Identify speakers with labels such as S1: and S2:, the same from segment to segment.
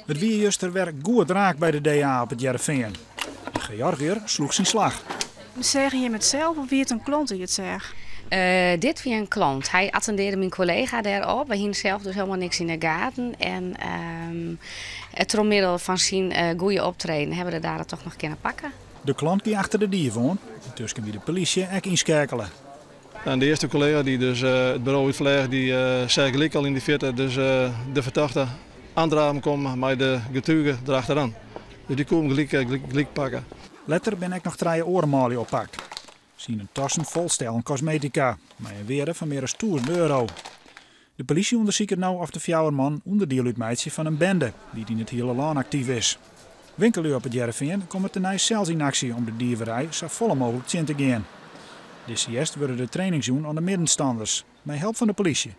S1: It wie juster wer goed raak by de DA op It Hearrenfean. De Georgiër sloech syn slach.
S2: Seagen jim it sels of wie it in klant dy't it seach?
S3: Dit wie in klant. Hy attindearre myn kollega dêrop. Wy hiene sels dus helemaal niks yn de gaten. En troch middel fan syn goede optreden hawwe we de dader toch noch kinne pakke.
S1: De klant gie achter de dief oan. Yntusken wie de polysje ek ynskeakele.
S4: En de earste kollega dy't dus it buro útfleach, dy seach gelyk al yn de fierte dus de fertochte oandraven komme mei de getuge derachteroan. Dus dy koe him gelyk, gelyk pakke.
S1: Letter binne ek noch trije oare manlju oppakt. Se hiene tassen fol stellen kosmetika, mei in wearde fan mear as 1000 euro. De polysje ûndersiket no oft de fjouwer mannen ûnderdiel útmeitsje fan in bende dy't yn it hiele lân aktyf is. Winkellju op It Hearrenfean komme tenei sels yn aksje om de dieverij sa folle mooglik tsjin te gean. Dizze hjerst wurde de trainings jûn oan de middenstanners, mei help fan de polysje.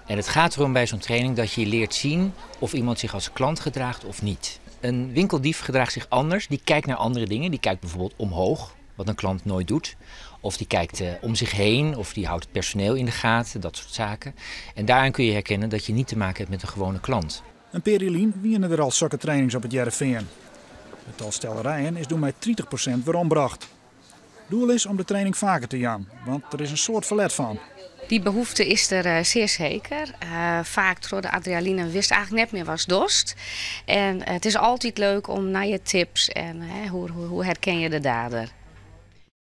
S5: En het gaat erom bij zo'n training dat je leert zien of iemand zich als klant gedraagt of niet. Een winkeldief gedraagt zich anders, die kijkt naar andere dingen. Die kijkt bijvoorbeeld omhoog, wat een klant nooit doet. Of die kijkt om zich heen, of die houdt het personeel in de gaten, dat soort zaken. En daaraan kun je herkennen dat je niet te maken hebt met een gewone klant.
S1: In pear jier lyn wiene der al sokke trainings op It Hearrenfean. It tal stellerijen is doe mei 30% werombrocht. Doel is om de training faker te jaan, want der is in soad ferlet fan.
S3: Dy behoefte is der sear seker. Faak troch de adrenaline witst eigentlik net mear watst dochst. En it is altyd leuk om nije tips en hoe herken je de dader.